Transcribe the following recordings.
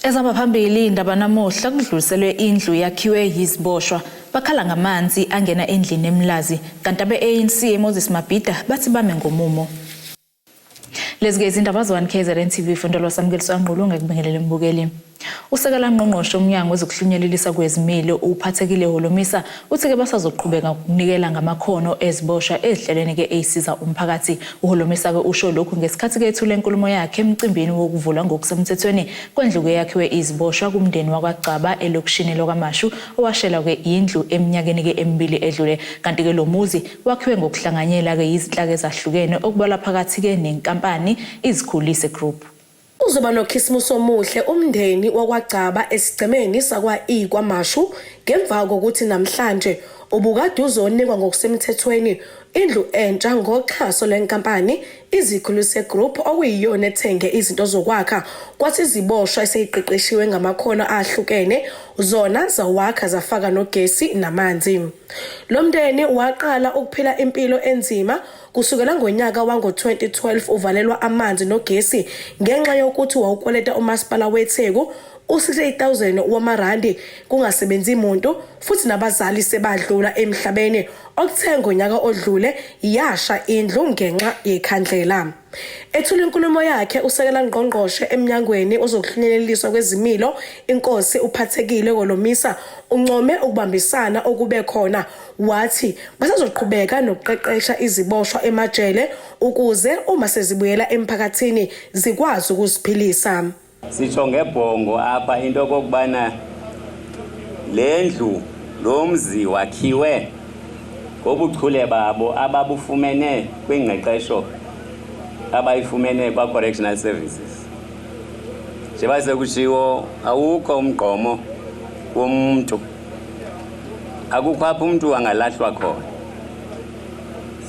Ezaba phambili indaba namuhla kudluliselwe indlu yakhiwe yiziboshwa bakhala ngamanzi angena endlini eMlazi kanti abe-ANC eMoses Mabhida bathi bame ngomumo. Lezi-ke izindaba ze-1 KZN TV Fundolo Samukeliso Ngqulu ngekubingelele mbukeli. Usekela ngqongqoshe umnyango wezokuhlunyelelisa kwezimilo uPhathekile Holomisa uthi-ke basazoqhubeka ukunikela ngamakhono eziboshwa ezihlelweni-ke eyisiza umphakathi. UHolomisa-ke usho lokhu ngesikhathi-ke ethula inkulumo yakhe emcimbini wokuvulwa ngokusemthethweni kwendlu-ke yakhiwe iziboshwa kumndeni wakwaGcaba elokishini lokwaMashu owashelwa-ke yindlu eminyakeni-ke emibili edlule. Kanti-ke lo muzi wakhiwe ngokuhlanganyela-ke yizinhlaka ezahlukene okubalwa phakathi-ke nenkampani Izikhulise Group. Uzoba nokhisimusi omuhle umndeni wakwaGcaba esigcemeni sakwa-E KwaMashu ngemva kokuthi namhlanje ubukade uzonikwa ngokusemthethweni indlu entsha ngoxhaso lwenkampani Izikhulise Group okuyiyona ethenge izinto zokwakha kwathi iziboshwa eseyiqeqeshiwe ngamakhono ahlukene zona zawakha zafaka nogesi namanzi. Lo mndeni waqala ukuphila impilo enzima kusukela ngonyaka wango-2012 uvalelwa amanzi nogesi ngenxa yokuthi wawukweleta uMasipala weTheku u-68,000 wamarandi kungasebenzi muntu futhi nabazali sebadlula emhlabeni okuthe ngonyaka odlule yasha indlu ngenxa yekhandlela. Ethula inkulumo yakhe usekela ngqongqoshe emnyangweni ozokuhlunyeleliswa kwezimilo inkosi uPhathekile Holomisa uncome ukubambisana okube khona wathi basazoqhubeka nokuqeqesha iziboshwa emajele ukuze uma sezibuyela emphakathini zikwazi ukuziphilisa. Sitsho ngebhongo apha into okokubana le ndlu lo mzi wakhiwe ngobuchule babo ababufumene kwingqeqesho abayifumene kwa-correctional services. Njengoba sekutshiwo awukho umgqomo womntu, akukho apho umntu angalahlwa khona.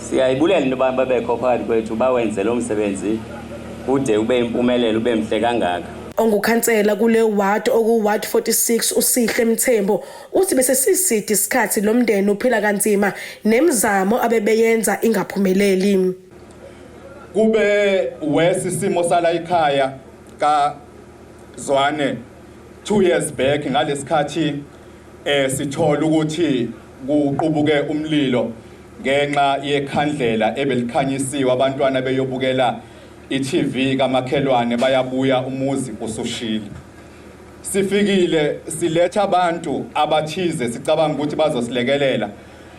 Siyayibulela into yoba babekho phakathi kwethu bawenze lo msebenzi ude ube impumelelo ube mhle kangaka. Ongukhansela kule ward oku-ward 46 uSihle Mthembu uthi bese siside isikhathi lo mndeni uphila kanzima nemizamo abebeyenza ingaphumeleli. Kube worse isimo sala ekhaya ka Zwane 2 years back ngalesikhathi sithola ukuthi kuqubuke umlilo ngenxa yekhandlela ebelikhanyisiwe abantwana beyobukela i-TV kamakhelwane bayabuya umuzi usushile. Sifikile siletha abantu abathize sicabanga ukuthi bazosilekelela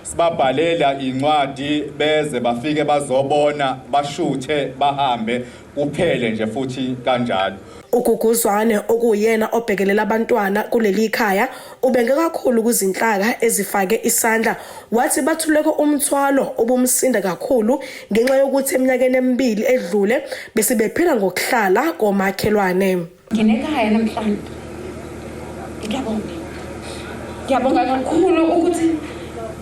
sibabhalela incwadi beze bafike bazobona bashuthe bahambe kuphele nje futhi kanjalo. UGuguzwane okuyena obhekelela abantwana kuleli khaya ubenge kakhulu kwizinhlaka ezifake isandla wathi bathuleke umthwalo obumsinda kakhulu ngenxa yokuthi eminyakeni emibili edlule bese bephila ngokuhlala komakhelwane. Nginekhaya namhlanje. Ngiyabonga. Ngiyabonga kakhulu ukuthi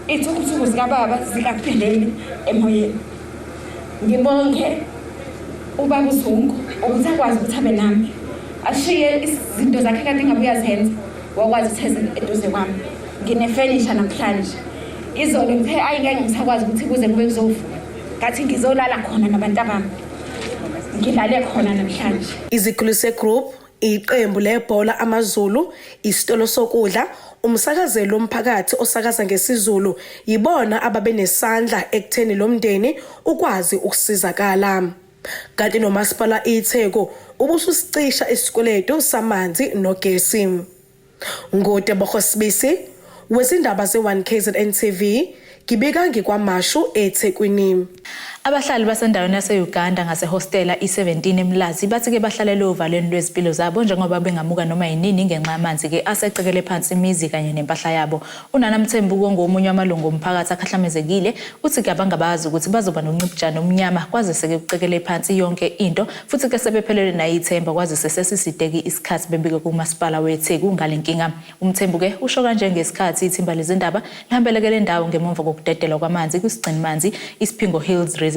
ithukuthuku zikababa zingapheleli emoyeni. Ngibonge ubaba uZungu ukuthi akwazi ukuthi abe nami. Ashiye izinto zakhe kade engabe uyazenza wakwazi ukuthi eze eduze kwami. Nginefenisha namhlanje. Izolo ngithe ayi ngeke ngisakwazi ukuthi kuze kube kuzovuka. Ngathi ngizolala khona nabantabami. Ngilale khona namhlanje. Izikhulise Group, iqembu lebhola AmaZulu, isitolo sokudla, umsakazeli womphakathi osakaza ngesiZulu yibona ababenesandla ekutheni lo mndeni ukwazi ukusizakala. Kanti noMasipala iTheku ubususicisha isikweletu samanzi nogesi. NguTebogo Sibisi wezindaba ze-1 KZN TV ngibika ngikwaMashu eThekwini. Abahlali basendaweni yase-Uganda ngasehostela i-17 eMlazi bathi-ke bahlalele ovalweni lwezimpilo zabo njengoba bengamuka noma yinini ngenxa yamanzi-ke asecekele phansi imizi kanye nempahla yabo. UNana Mthembu ongomunye wamalungu omphakathi akhahlamezekile uthi-ke abangabazi ukuthi bazoba noncibijane omnyama kwazise-ke kucekele phansi yonke into futhi-ke sebephelelwe nayithemba kwazise sesiside-ke isikhathi bebike kumasipala weTheku ngale nkinga. UMthembu-ke usho kanje ngesikhathi ithimba lezindaba lihambeleke le ndawo ngemuva kokudedelwa kwamanzi kwisigcinimanzi iSiphingo Hills Reservoir.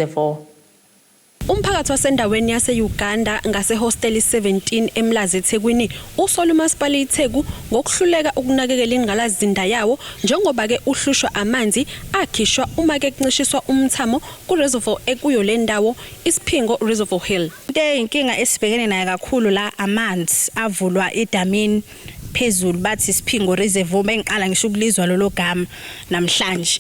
Umphakathi wasendaweni yase-Uganda ngasehosteli 17 eMlazi eThekwini usola umasipala iTheku ngokuhluleka ukunakekela ingqalasizinda yawo njengoba-ke uhlushwa amanzi akhishwa uma-ke kuncishiswa umthamo ku-reservoir ekuyo le ndawo iSiphingo Reservoir Hill. Into eyinkinga esibhekene nayo kakhulu la amanzi avulwa edamini phezulu bathi Siphingo Reservoir bengiqala ngisho ukulizwa lolo gama namhlanje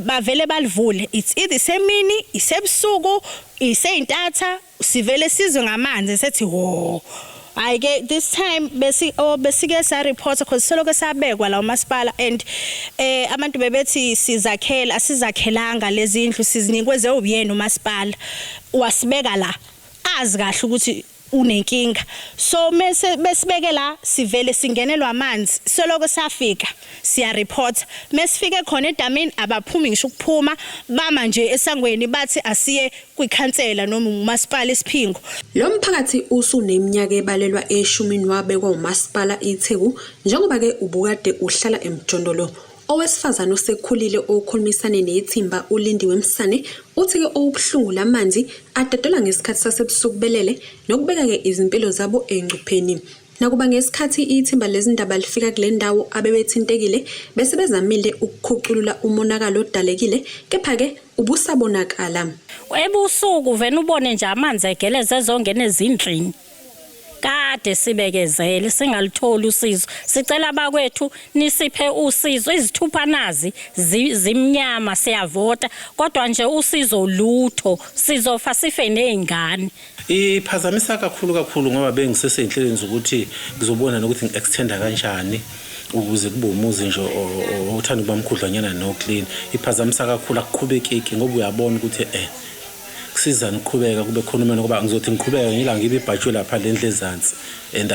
bavele balivule it's either isemini isebusuku iseyintatha sivele sizwe ngamanzi sethi wo hayi ke this time besi oh besike sa report because soloko sabekwa la umasipala and abantu bebethi sizakhela asizakhelanga lezi indlu sizinikwe ubuyena umasipala wasibeka la azi kahle ukuthi unenkinga so mase besibeke la sivele singenelwa amanzi soloko safika siya report mesifike khona edamini abaphumi ngisho ukuphuma bama nje esangweni bathi asiye kwikhansela noma umasipala eSiphingo. Lo mphakathi usuneminyaka ebalelwa eshumini wabekwa umasipala iTheku njengoba-ke ubukade uhlala emjondolo. Owesifazane osekhulile okhulumisane nethimba uLindiwe Msane uthi-ke okubuhlungu lamanzi adedelwa ngesikhathi sasebusuku belele nokubeka-ke izimpilo zabo engcupheni. Nakuba ngesikhathi ithimba lezindaba lifika kule ndawo abebethintekile bese bezamile ukukhuculula umonakalo odalekile kepha-ke ubusabonakala. Ebusuku vena ubone nje amanzi egeleza ezongena ezindlini. Kade sibekezele singalitholi usizo. Sicela abakwethu nisiphe usizo izithupha nazi zimnyama siyavota kodwa nje usizo lutho sizofa sife nezingane. Iphazamisa kakhulu kakhulu ngoba bengiseseyinhlelweni zokuthi ngizobona nokuthi ngi-extenda kanjani ukuze kube umuzi nje othanda ukuba mkhudlwanyana no clean. Iphazamisa kakhulu akuqhubekeki ngoba uyabona ukuthi kusizana ukuqhubeka kube khona umene ngoba ngizothi ngiqhubeka ngila ngibe ibhajwe lapha lendle ezansi and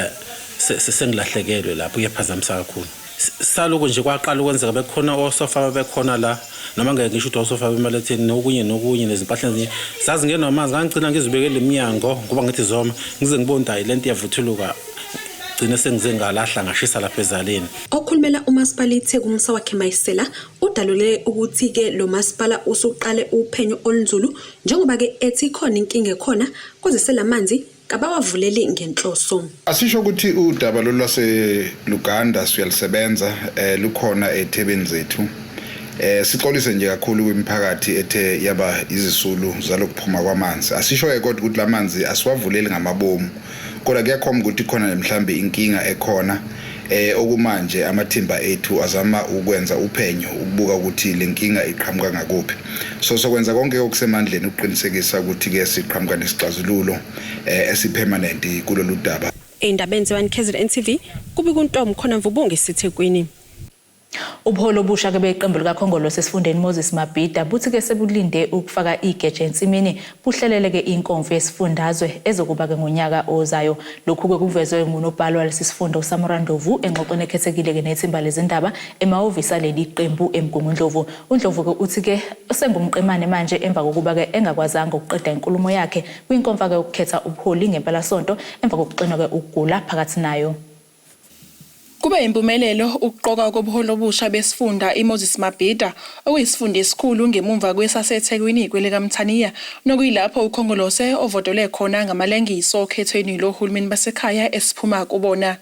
sengilahlekelwe lapho kuyaphazamisa kakhulu. Saloko nje kwaqala ukwenzeka bekhona osofa bekhona la noma ngeke ngisho ukuthi osofa bemaletheni nokunye nokunye nezimpahla ezinye zazingenwa amanzi ngangigcina ngizibekele iminyango ngoba ngithi zoma ngize ngibone hayi lento iyavuthuluka gcine sengize ngalahla ngashisa lapha ezaleni. Okhulumela umasipala iTheku uMsawakhe Mayisela udalule ukuthi-ke lo masipala usuqale uphenyo olunzulu njengoba-ke ethi khona inkinga ekhona kwazise lamanzi kabawavuleli ngenhloso. Asisho ukuthi udaba lolu lwase-Luganda siyalisebenza lukhona ethebeni zethu. Sixolise nje kakhulu kwimiphakathi ethe yaba izisulu zalokuphuma kwamanzi. Asisho-ke kodwa ukuthi lamanzi asiwavuleli ngamabomu kodwa kuyakhomba ukuthi khona mhlambe inkinga ekhona okumanje amathimba ethu azama ukwenza uphenyo ukubuka ukuthi lenkinga iqhamuka ngakuphi. So sokwenza konke okusemandleni ukuqinisekisa ukuthi ke siqhamuka nesixazululo esipermanent kulolu daba. Ey'ndabeni ze-1 KZN TV kubika uNtombi khona Mvubungi siThekwini. Ubuholi obusha ke beqembu likaKhongolose esifundeni Moses Mabhida buthi ke sebulinde ukufaka igeja ensimini buhlelele ke inkomfa yesifundazwe ezokuba ke ngonyaka ozayo. Lokhu ke kuvezwe ngunobhala walesi sifundo uSamora Ndovu engxoxweni ekhethekile ke nethimba lezindaba emahhovisi aleli qembu eMgungundlovu. uNdlovu ke uthi ke usengumqemane manje emva kokuba ke engakwazanga ukuqeda inkulumo yakhe kwinkomfa ke ukukhetha ubuholi ngempelasonto emva kokuxinwa ke ukugula phakathi nayo. Kube impumelelo ukuqoka kobuholi obusha besifunda iMoses Mabhida okuyisifunda esikhulu ngemumva kwesaseThekwini kwelikaMthaniya nokuyilapho uKhongolose ovotele khona ngamalengiso okhethweni lohulumeni basekhaya esiphuma kubona.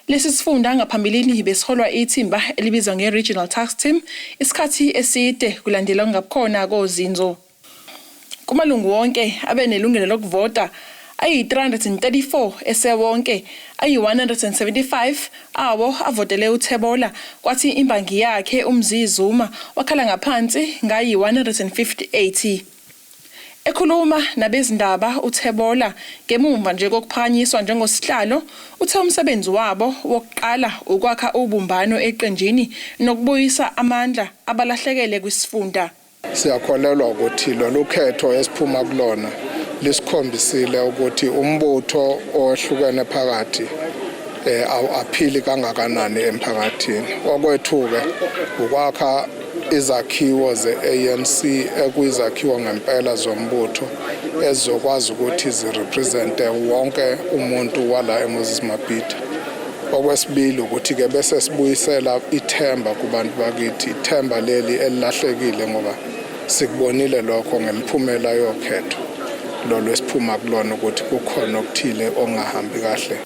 Lesi sifunda ngaphambilini besiholwa ithimba elibizwa nge-Regional Task Team isikhathi eside kulandela ukungabikhona kozinzo. Kumalungu wonke abe nelungelo lokuvota ayi-334 esewonke ayi-175 awo avotele uThebola kwathi imbangi yakhe uMzi Zuma wakhala ngaphansi ngayi-158. Ekhuluma nabezindaba uThebola ngemumva nje kokuphakanyiswa njengosihlalo uthe umsebenzi wabo wokuqala ukwakha ubumbano eqenjini nokubuyisa amandla abalahlekele kwisifunda. Siyakholelwa ukuthi lolu khetho esiphuma kulona lisikhombisile ukuthi umbutho ohlukene phakathi aphili kangakanani emphakathini. Okwethu-ke ukwakha izakhiwo ze-ANC ekuyizakhiwo ngempela zombutho ezizokwazi ukuthi zirepresente wonke umuntu wala eMoses Mabhida. Okwesibili ukuthi-ke bese sibuyisela ithemba kubantu bakithi, ithemba leli elilahlekile ngoba Sikubonile lokho ngemiphumela yokhetho lolu esiphuma kulona ukuthi kukhona okuthile okungahambi kahle.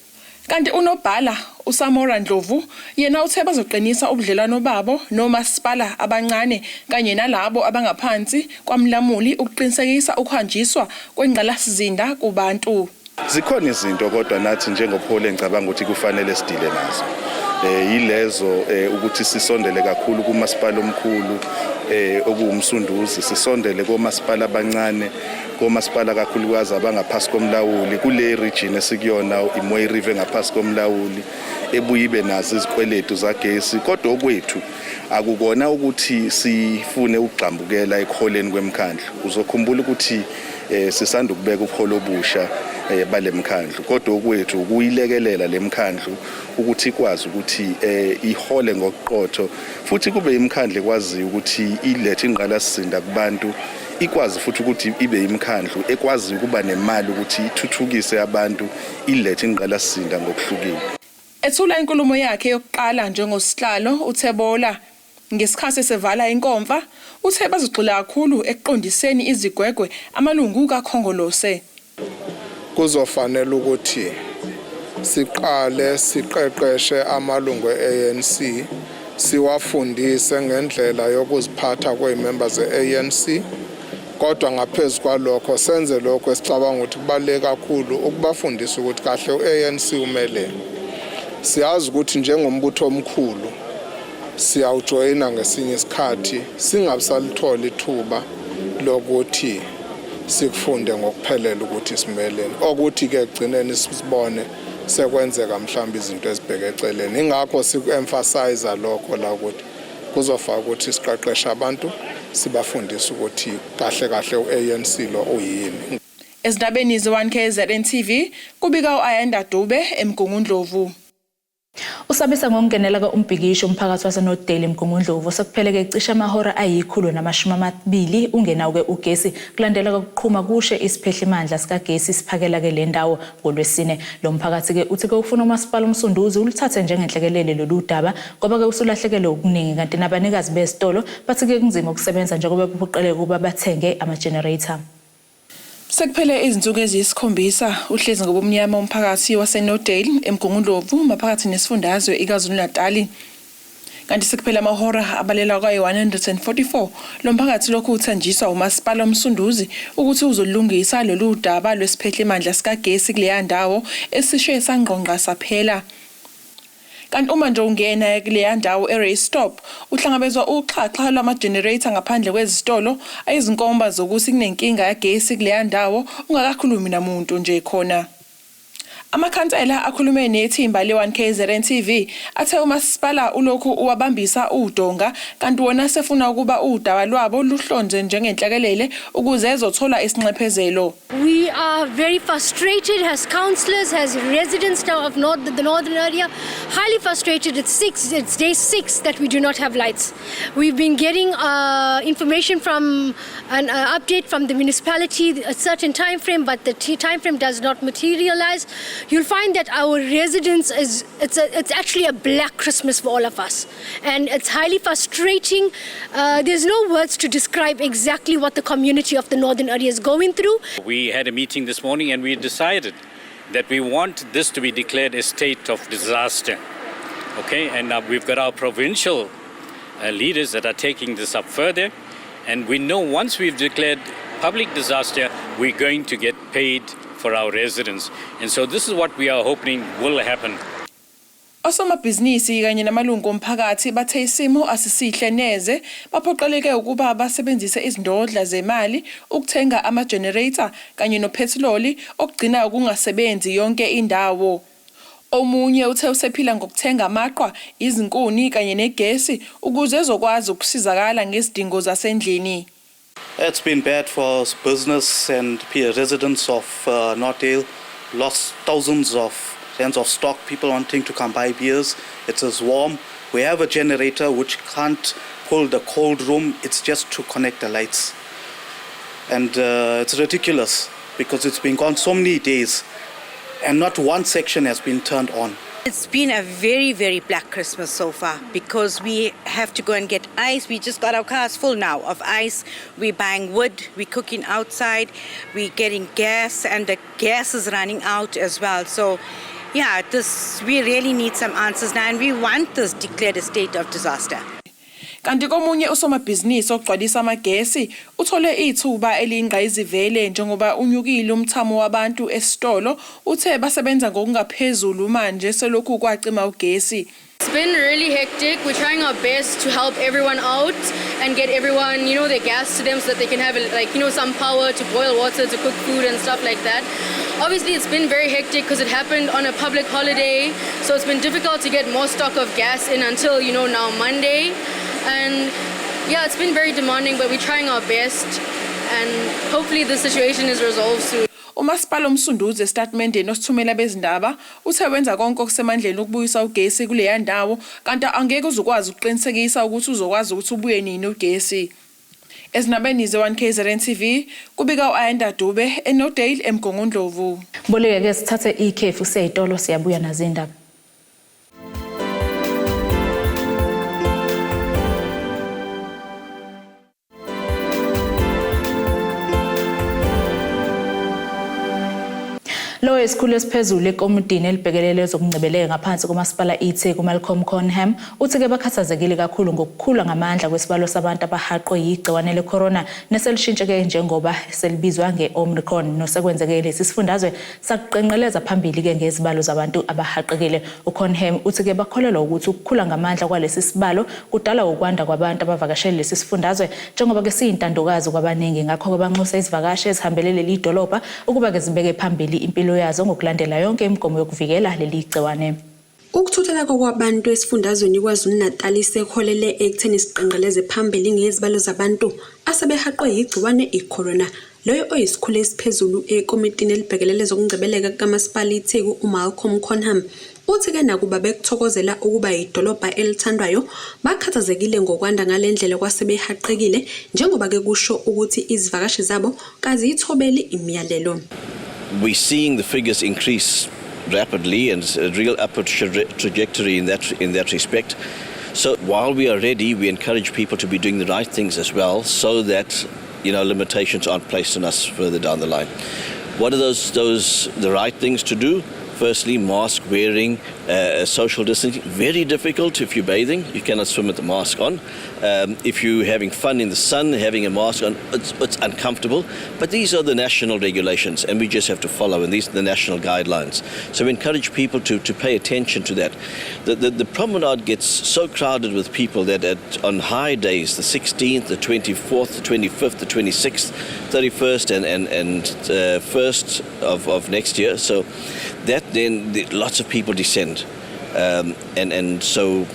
Kanti unobhala uSamora Ndlovu yena uthe bazoqinisa ubudlelwano babo nomasipala abancane kanye nalabo abangaphansi kwamlamuli ukuqinisekisa ukuhanjiswa kwengqalasizinda kubantu. Zikhona izinto kodwa nathi njengobuholi engicabanga ukuthi kufanele sidile nazo. Yilezo ukuthi sisondele kakhulu kumasipala omkhulu okuwuMsunduzi, sisondele komasipala abancane, komasipala kakhulukazi abangaphasi komlawuli kule region esikuyona iMooi River engaphasi komlawuli ebuye ibe nazo izikweletu zagesi. Kodwa okwethu akukona ukuthi sifune ukugxambukela ekuholeni kwemkhandlu. Uzokhumbula ukuthi sisanda ukubeka ubuholi obusha bale mkhandlu, kodwa okwethu ukuyilekelela le mkhandlu ukuthi ikwazi ukuthi ihole ngokuqotho futhi kube imikhandlu ekwaziyo ukuthi ilethe ingqalasizinda kubantu, ikwazi futhi ukuthi ibe imikhandlu ekwazi ukuba nemali ukuthi ithuthukise abantu, ilethe ingqalasizinda ngokuhlukile. Ethula inkulumo yakhe yokuqala njengosihlalo uThebola ngesikhathi sevala inkomfa, uthe bazogxila kakhulu ekuqondiseni izigwegwe amalungu kaKhongolose. Kuzofanele ukuthi siqale siqeqeshe amalungu e-ANC, siwafundise ngendlela yokuziphatha kwey'member ze-ANC, kodwa ngaphezu kwalokho senze lokho esicabanga ukuthi kubaluleke kakhulu, ukubafundisa ukuthi kahle u-ANC umele. Siyazi ukuthi njengombutho omkhulu siyawujoyina ngesinye isikhathi singabe salithola ithuba lokuthi sikufunde ngokuphelele ukuthi simeleni, okuthi-ke ekugcineni sibone sekwenzeka mhlawumbe izinto ezibheke eceleni. Ingakho siku-emphasize lokho la ukuthi kuzofaka ukuthi siqeqeshe abantu, sibafundise ukuthi kahle kahle u-ANC lo uyini. Ezindabeni ze-1 KZN TV kubika u-Ayanda Dube eMgungundlovu. Usabisa ngokungenela umbhikisho umphakathi waseNorthdale eMgungundlovu sekupheleke cishe amahora ayi-120 ungenawo-ke ugesi kulandela ukuqhuma kushe isiphehlimandla sikagesi siphakela-ke le ndawo ngolwesine. Lo mphakathi-ke uthi-ke ufuna umasipala uMsunduzi uluthathe njengenhlekelele lolu daba ngoba-ke usulahlekelwe okuningi, kanti nabanikazi bezitolo bathi-ke kunzima ukusebenza njengoba bephoqeleke ukuba bathenge ama-generator. Sekuphele izinsuku eziyisikhombisa uhlezi ngobumnyama umphakathi waseNorthdale eMgungundlovu maphakathi nesifundazwe iKwaZulu-Natali. Kanti sekuphele amahora abalelwa kwayi-144 lo mphakathi lokhu uthenjiswa umasipala uMsunduzi ukuthi uzolungisa lolu daba lwesiphehlimandla sikagesi kuleya ndawo esishe sangqongqa saphela. Kanti uma nje ungena kuleya ndawo e-Race Stop uhlangabezwa uxhaxha lwama-generator ngaphandle kwezitolo, ayizinkomba zokuthi kunenkinga yagesi kuleya ndawo ungakakhulumi namuntu nje khona. Amakhansela akhulume nethimba le-1 KZN TV athe umasipala ulokhu uwabambisa udonga, kanti wona sefuna ukuba udaba lwabo luhlonzwe njengenhlekelele ukuze ezothola isinxephezelo. We are very frustrated as councillors, as residents now of the northern area, highly frustrated. It's day 6 that we do not have lights. We've been getting information from an update from the municipality, a certain time frame, but the time frame does not materialize. You'll find that our residents is it's actually a black Christmas for all of us, and it's highly frustrating. There's no words to describe exactly what the community of the northern area is going through. We had a meeting this morning and we decided that we want this to be declared a state of disaster. Okay, and we've got our provincial leaders that are taking this up further, and we know once we've declared public disaster, we're going to get paid for our residents. And so this is what we are hoping will happen. Osomabhizinisi kanye namalungu omphakathi bathe isimo asisihle neze, baphoqeleke ukuba basebenzise izindodla zemali ukuthenga ama-generator kanye nophethiloli okugcina ukungasebenzi yonke indawo. Omunye uthe usephila ngokuthenga amaqwa, izinkuni kanye negesi ukuze ezokwazi ukusizakala ngezidingo zasendlini. It's been bad for business and residents of Northdale. Lost thousands of rands of stock, people wanting to come buy beers. It's as warm. We have a generator which can't pull the cold room. It's just to connect the lights. And it's ridiculous because it's been gone so many days and not one section has been turned on. It's been a very, very black Christmas so far because we have to go and get ice. We just got our cars full now of ice. We're buying wood, we're cooking outside, we're getting gas, and the gas is running out as well. So, yeah, this we really need some answers now, and we want this declared a state of disaster. Kanti komunye usomabhizinisi ogcwalisa amagesi uthole ithuba eliyingqayizivele njengoba unyukile umthamo wabantu esitolo uthe basebenza ngokungaphezulu manje selokhu kwacima ugesi. It's been really hectic. We're trying our best to help everyone out and get everyone their gas to them so that they can have like some power to boil water, to cook food and stuff like that. Obviously, it's been very hectic because it happened on a public holiday. So it's been difficult to get more stock of gas in until now Monday. And yeah, it's been very demanding, but we're trying our best and hopefully the situation is resolved soon. Umasipala uMsunduzi esitatimendeni osithumela abezindaba uthe wenza konke okusemandleni ukubuyisa ugesi kuleya ndawo kanti angeke uzukwazi ukuqinisekisa ukuthi uzokwazi ukuthi ubuye nini ugesi. Ezindabeni ze-1 KZN TV kubika u-Ayanda Dube eNorthdale eMgungundlovu. Boleke ke sithathe ikhefu seyitolo siyabuya nazindaba. Lo esikhulu esiphezulu ekomidini elibhekelele ezokungcebeleka ngaphansi komasipala iTheku Malcolm Conham uthi ke bakhathazekile kakhulu ngokukhula ngamandla kwesibalo sabantu abahaqwe yigciwane lecorona neselishintsheke njengoba selibizwa nge-Omicron nosekwenzeke lesi sifundazwe sakuqenqeleza phambili ke ngezibalo zabantu abahaqekile. uConham uthi ke bakholelwa ukuthi ukukhula ngamandla kwalesi sibalo kudala ukwanda kwabantu abavakashele lesi sifundazwe njengoba ke siyintandokazi kwabaningi ngakho ke banxusa izivakashi ezihambele leli dolobha ukuba ke zibeke phambili impilo yazo ngokulandela yonke imigomo yokuvikela leli gciwane. Ukuthuthela kwabantu esifundazweni KwaZulu-Natal sekholele ekutheni siqenqeleze phambili ngezibalo zabantu asebehaqwe yigciwane icorona. Loyo oyisikhulu esiphezulu ekomitini elibhekelele ezokungcebeleka kaMasipala iTheku uMalcolm Conham uthi-ke nakuba bekuthokozela ukuba yidolobha elithandwayo bakhathazekile ngokwanda ngale ndlela kwasebehaqekile njengoba-ke kusho ukuthi izivakashi zabo kaziyithobeli imiyalelo. We're seeing the figures increase rapidly and a real upward trajectory in that respect. So while we are ready, we encourage people to be doing the right things as well, so that limitations aren't placed on us further down the line. What are those the right things to do? Firstly, mask wearing, social distancing. Very difficult if you're bathing. You cannot swim with the mask on. If you're having fun in the sun, having a mask on, it's uncomfortable. But these are the national regulations, and we just have to follow, and these are the national guidelines. So we encourage people to pay attention to that. The promenade gets so crowded with people that on high days, the 16th, the 24th, the 25th, the 26th, 31st, and 1st of next year. So that then lots of people descend. And so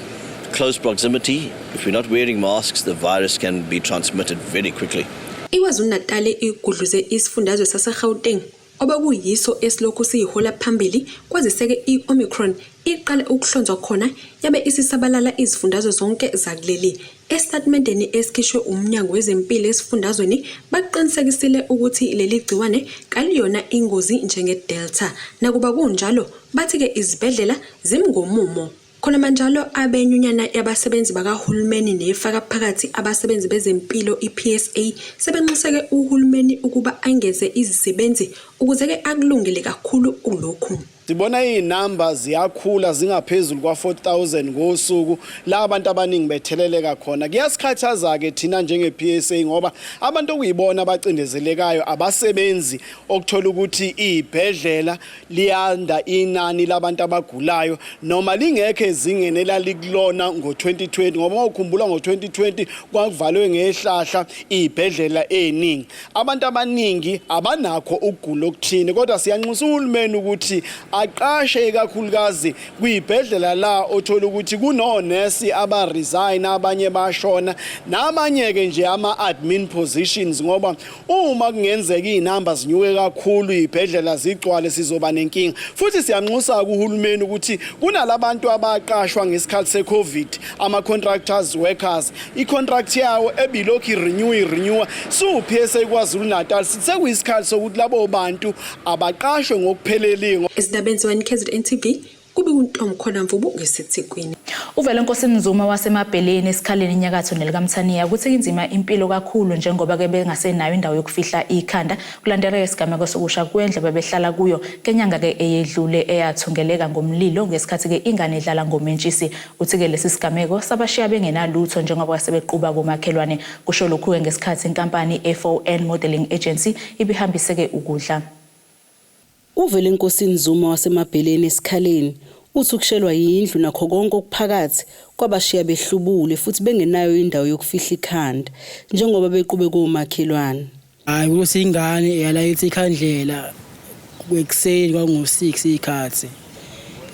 close proximity, if we're not wearing masks, the virus can be transmitted very quickly. IKwaZulu-Natal igudluze isifundazwe saseGauteng obekuyiso esilokhu siyihola phambili kwazise-ke i-Omicron iqale ukuhlonzwa khona yabe isisabalala izifundazwe zonke zakuleli. Esitatimendeni esikhishwe umnyango wezempilo esifundazweni baqinisekisile ukuthi leli gciwane kaliyona ingozi njenge-Delta. Nakuba kunjalo bathi-ke izibhedlela zimi ngomumo. Khona manjalo abenyunyana yabasebenzi bakahulumeni nefaka phakathi abasebenzi bezempilo i-PSA sebenxuseke uhulumeni ukuba angeze izisebenzi ukuze-ke akulungele kakhulu kulokhu. Sibona izinamba ziyakhula zingaphezulu kwa-4000 ngosuku la abantu abaningi betheleleka khona. Kuyasikhathaza-ke thina njenge-PSA ngoba abantu okuyibona abacindezelekayo abasebenzi okuthola ukuthi iy'bhedlela liyanda inani labantu abagulayo noma lingekho ezingeni elalikulona ngo-2020 ngoba uma ukhumbula ngo-2020 kwakuvalwe ngehlahla iy'bhedlela ey'ningi. Abantu abaningi abanakho ukugula okuthini kodwa siyanxusa uhulumeni ukuthi aqashe ikakhulukazi kuyibhedlela la othola ukuthi kunonesi aba-resign abanye bashona namanye-ke nje ama-admin positions ngoba uma kungenzeka iy'namba zinyuke kakhulu iy'bhedlela zigcwale sizoba nenkinga futhi siyanxusa kuhulumeni ukuthi kunalabantu abaqashwa ngesikhathi se-COVID ama-contractors workers i-contract yawo ebilokhu i-renew i-renewa siwu-PSA KwaZulu Natal sithi sekuyisikhathi sokuthi labo bantu abaqashwe ngokupheleliwe. Ezindabeni ze-1 KZN TV. Kube uNtomkhona Mvubu ngeseThekwini. UVelenkosini Zuma waseMabheleni eSikhaleni enyakatho nelikaMthaniya kuthi inzima impilo kakhulu njengoba ke bengasenayo indawo yokufihla ikhanda kulandela isigameko sokusha kwendlu bebehlala kuyo kenyanga ke eyedlule eyathungeleka ngomlilo ngesikhathi ke ingane idlala ngomentshisi. Uthi ke lesi sigameko sabashiya bengenalutho njengoba sebequba komakhelwane. Kusho lokhu ke ngesikhathi inkampani FON Modeling Agency ibihambise ke ukudla. UVelenkosini Zuma waseMabheleni eSikhaleni uthi ukushelwa yindlu nakho konke okuphakathi kwabashiya behlubule futhi bengenayo indawo yokufihla ikhanda njengoba beqube komakhelwane. Hayi ukuthi ingane yalayitha ikhandlela ekuseni kwakungo-6 ikhathi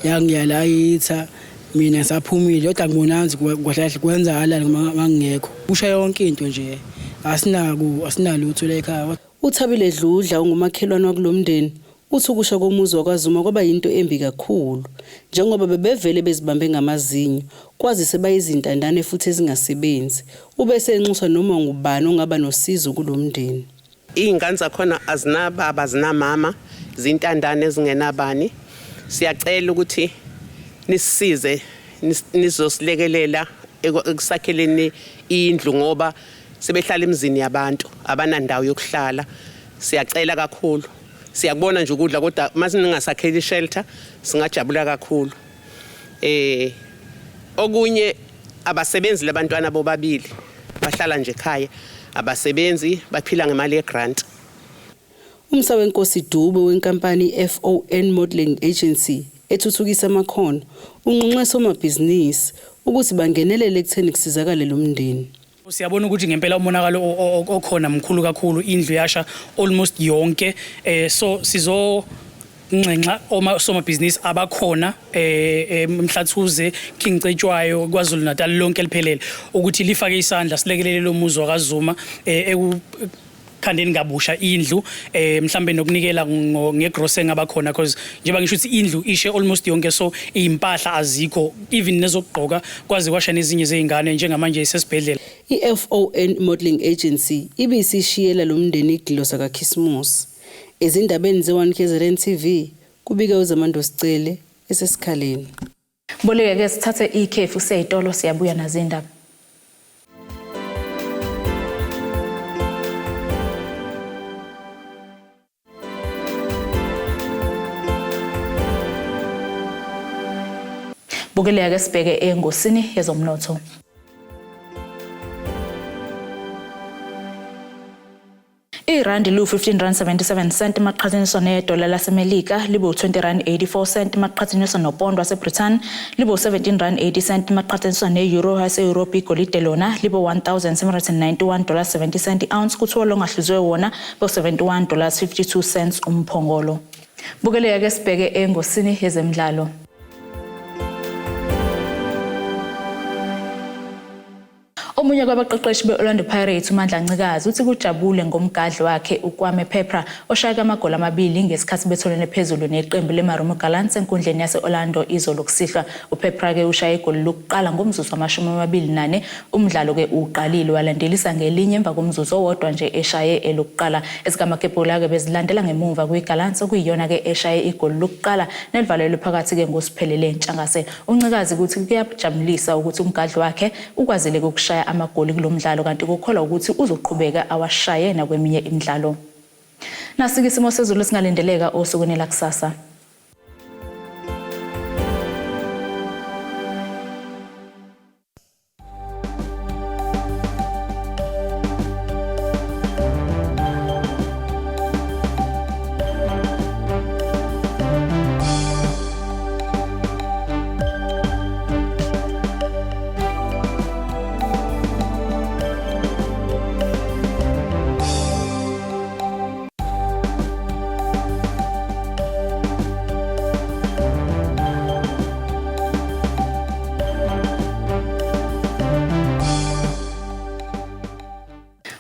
yangiyalayitha mina ngisaphumile kodwa ngibonanga ukuthi kahle kwenzakalani ngangingekho kusha yonke into nje asinako asinalutho la ekhaya. UThabile Dludla ongumakhelwane wakulo mndeni uthi ukusha komuzi wakwaZuma kwaba yinto embi kakhulu njengoba bebevele bezibambe ngamazinyo kwazise bayizintandane futhi ezingasebenzi. Ubese enxusa noma ngubani ongaba nosizo kulo mndeni. Iy'ngane zakhona azinababa azinamama, zintandane ezingenabani. Siyacela ukuthi nisisize nizosilekelela ekusakheleni indlu ngoba sebehlala emizini yabantu abanandawo yokuhlala. Siyacela kakhulu. Siyakubona nje ukudla kodwa uma ningasakheli ishelter singajabula kakhulu. Okunye abasebenzi labantwana bobabili bahlala nje ekhaya, abasebenzi baphila ngemali yegrant. Umsawenkosi Dube wenkampani FON Modeling Agency ethuthukisa amakhono unxunxe somabhizinisi ukuthi bangenelele ekutheni kusizakale lo mndeni. Siyabona ukuthi ngempela umonakalo okhona mkhulu kakhulu, indlu yasha almost yonke, so sizo nxenxa somabhizinisi abakhona eMhlathuze, King Cetshwayo, KwaZulu Natal lonke liphelele ukuthi lifake isandla silekelele lo muzi wakaZuma ekukhandeni kabusha indlu, mhlambe nokunikela ngegrocery engabakhona, because njengoba ngisho ukuthi indlu ishe almost yonke, so impahla azikho, even nezokugqoka kwaze kwasha nezinye zey'ngane njengamanje isesibhedlela. I-FON Modeling Agency ibisishiyela lo mndeni igilo sakaKhisimusi. Ezindabeni ze-1 KZN TV kubika uZamando Sicele eseSikhaleni. Boleke ke sithathe ikhefu seyitolo, siyabuya nazo indaba. Bukeleka ke sibheke engosini yezomnotho. Irandi liwu-15 rand 77 cent maqhathaniswa nedola laseMelika, libe u-20 rand 84 cent maqhathaniswa nopondo waseBrithani, libe u-17 rand 80 cent maqhathaniswa ne-euro yase-Europe. Igolide lona libe 1791 dollars 70 cent i-ounce, kuthiwa longahluziwe wona bo-71 dollars 52 cents umphongolo. Bukeleka ke sibheke engosini yezemidlalo. Omunye kwabaqeqeshi be-Orlando Pirates uMandla Ncikazi uthi kujabule ngomgadli wakhe uKwame Peprah oshayeke amagoli amabili ngesikhathi betholene phezulu neqembu leMarumo Gallants enkundleni yase-Orlando izolo kusihlwa. UPeprah ke ushaye igoli lokuqala ngomzuzu wama-24 umdlalo ke uqalile, walandelisa ngelinye emva komzuzu owodwa nje eshaye elokuqala. Ezikamakebhula ke bezilandela ngemumva kwiGallants okuyiyona ke eshaye igoli lokuqala nelivalelwe phakathi ke ngoSiphelele Ntshangase. UNcikazi ukuthi kuyajabulisa ukuthi umgadli wakhe ukwazile ukushaya amagoli kulo mdlalo, kanti kukholwa ukuthi uzoqhubeka awashaye nakweminye imidlalo. Nasike isimo sezulu singalindeleka osukwini lakusasa.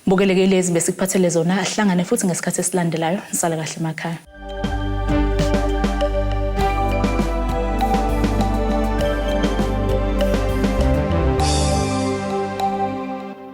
Bukeleke lezi besikuphathele zona, ahlangane futhi ngesikhathi esilandelayo. Nisale kahle emakhaya.